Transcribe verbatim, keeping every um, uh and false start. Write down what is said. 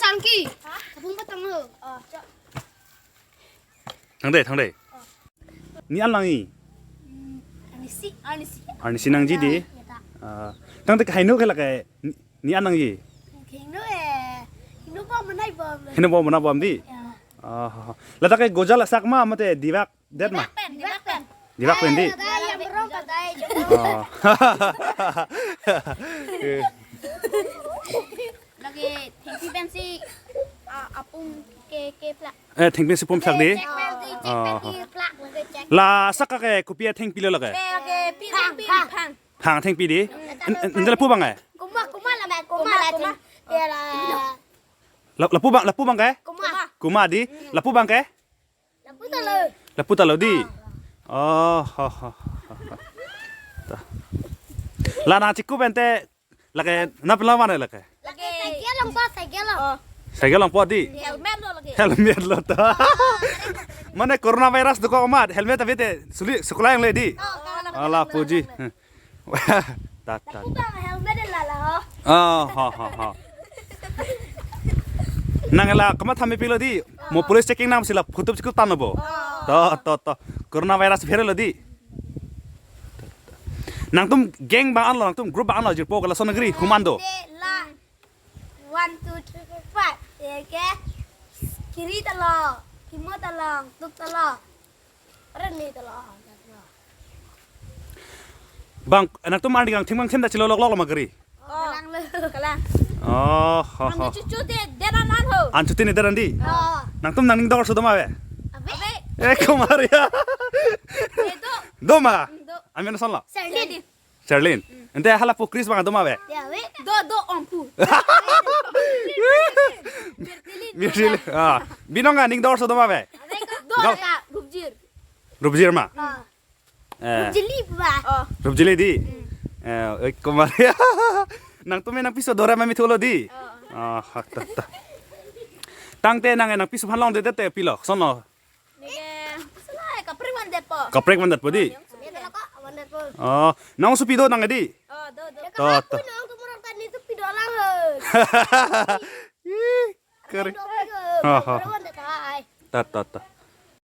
Sangki. Apung patang ho. Thangde, thangde. Ni an nangji? Hmm, arnisi, arnisi. Arnisi nangji di? Ya, ya, ta. Ah, tangte heno ke lake ni, ni an nangji? Heno eh, heno bom nai bom. Heno bom nai bom di? Ya. Ah, ladak ke gojal asak ma mate dibak det ma? Dibak pen, dibak pen. Dibak pen di? Ada yang berong, ada yang jauh. Oh. Eh. Lake thengpi pensi, ah, apung ke, ke plak. Eh, thengpi si pum plak di? Cek pensi, cek pensi plak, lake cek. La asak ke kopi athengpi lo lake? Ke, ke, pi, phang, thengpi, phang. Phang. Phang athengpi di? En, en, en lapu abang ke? Komat, komat la, komat la, komat. Ya la. La, lapu abang, lapu abang ke? Komat. Komat di? Lapu abang ke? Lapu ta lo. Lapu ta lo di? Oh, ho, ho, ho, ho. Ta. La nangchikku pen te lake nangpilo mane lake? Lake cycle along po, cycle along. Oh. Cycle along po di? Helmet lo lake. Helmet lo ta. Mane coronavirus dokok amat helmet ave te suli sekolah yang le di? Oh, kalang. Ala puji. Ta, ta, ta. Lapu abang helmet la la ho. Oh, ho, ho, ho. Nang la komat than me pilo di? Mo police checking nangsi la photo chikut tanglo bo. Oh. To, to, to. Coronavirus pherelo di? Nangtum gang abang anlo, nangtum group abang anlo, jirpo ke lason nagri, human do? De la. One, two, three, four, five. Ya ke? Kiri ta lo, kimo ta lo, tuk ta lo. Arni ta lo. Bang, nangtum arni kangthim kangthim ta chilo lok lok lo ma gari? Oh, kalang lo. Kalang. Oh, ho, ho. Ang chuchu de, deran an ho. An chuti ni deran di? Oh. Nangtum nangning dor so doma ave? Ave. Eh, kumari ya. Eh, do. Doma? Do. Amen son lo? Serlin. Serlin. Ante hala pu Chris abang doma ave? Ya, ave. Do, do, ongpu. Mirchili. Ah, binong aning dor so doma ave? Ave ko. Do, gal. Ka, Rupjir. Rupjir ma? Ah. Eh. Rupjili ba? Oh. Rupjili di? Hmm. Eh, eh, kumari. Nangtum nangpiso dora ma mithulo di? Oh. Ah, hak ta, ta. Tangte nang nangpiso aphan longde te pilo, son lo? Neke, sala kaprek vandet po. Kaprek vandet po di? Vandet po. Oh, nang supi do nang di? Oh, do, do. To, to. Nang tumurang tani supi do lang he. Ih, kere. Ha, ha. Kaprek vandet ai. Ta, ta, ta.